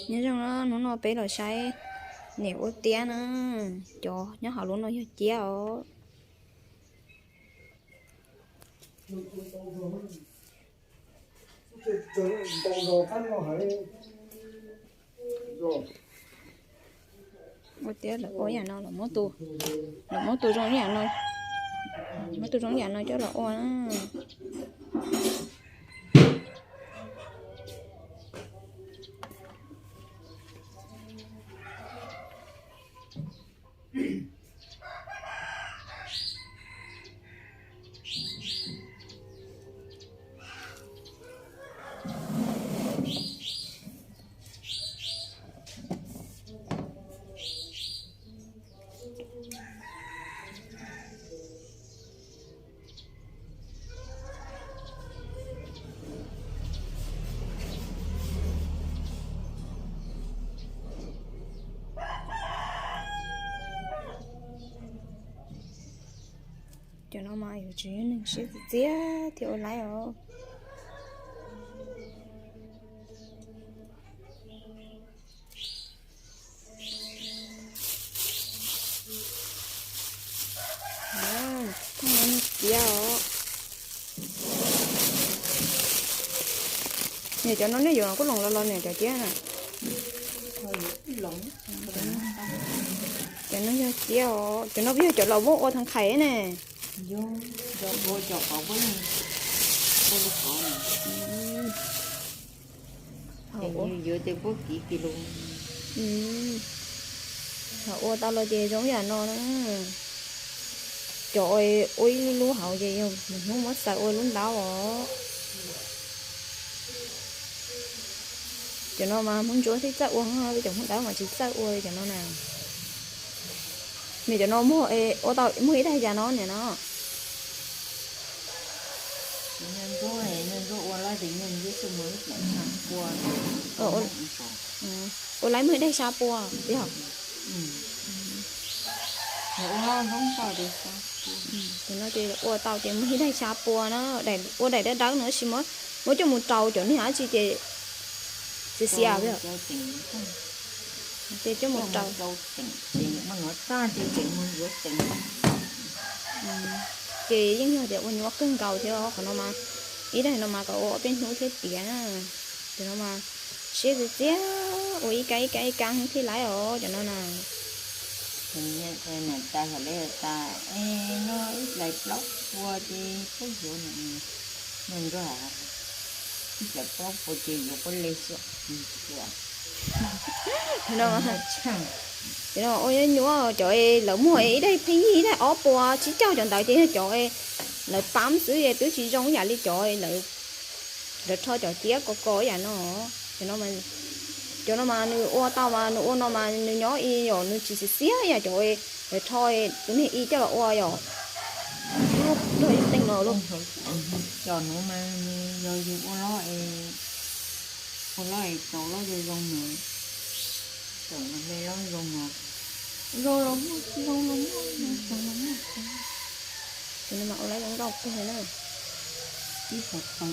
Nyob zoo na, hnub no peb los saib niam ua tiab na. Cov nyob hauv lub no yog tiab os. Ua tiab lawv ua yam no los muab tus, los muab tus zoo yam no, muab tus zoo yam no coj los ua na. Cov no mas yuav tsum yog neeg siab txias txias thiaj ua laib os. Tiab os. Niam, cov no nej yuav kuj loos los los niam, cov tiab na. Cov no yog tiab os, cov no yog cov laus muab ua tag nqhaim ne. Ua tau los ces zoo yam no na. Cov ua ib lub hauv ces yog mus hnub muab xaws ua lub ntaub os. Cov no mas Hmoob Ntsuab thiaj txawj ua, peb cov Hmoob Dawb mas tsis txawj ua li cov no na. Niam, cov no muag, ua tau muag ib daig cas no niam no? Ua laib muag ib daig xya pua yog? Cov no ces ua tau ces muag ib daig xya pua na, ua daim dawb dawb no tab sis muab coj mus rau cov niag dab tsi ces xiav xiav. Ces coj mus rau ces yeej yog tias ua nyuaj kawg nkaus thiab qhov no mas. Ib daig no mas kom ua ob peb hnub thiab tiav na. Cov no mas siab txias txias, ua ib kab ib kab ib kab thiaj laib os cov no na. Niam tais hais li tas, noj ib hlais plaub pua ces puab yuav, noj nrog ib hlais plaub pua ces yuav puab li xwb. Cov no ua nyuaj nyuaj, cov lawv muag ib daig pheej yig ib daig ob pua tsib caug cov ntawd ces yog cov lawv pab xwb, twb tsis zoo yam li cov lawv rho cov tiab ko ko yam no. Cov no mas nws ua tau mas nws ua no mas nws nyob ib yam nws tsis xiav xiav yam cov lawv rho tus niag ib coj los ua yom. Nrog ib teem los lawm. Cov no mas nws yog yus ua loj, ua loj es tau loj zoo zoo mas, cov no me loj zoo mas, zoo los muaj, zoo los muaj, zoo los muaj. Cov no mas ua loj zoo nkauj kawg na. Ib xyoo tau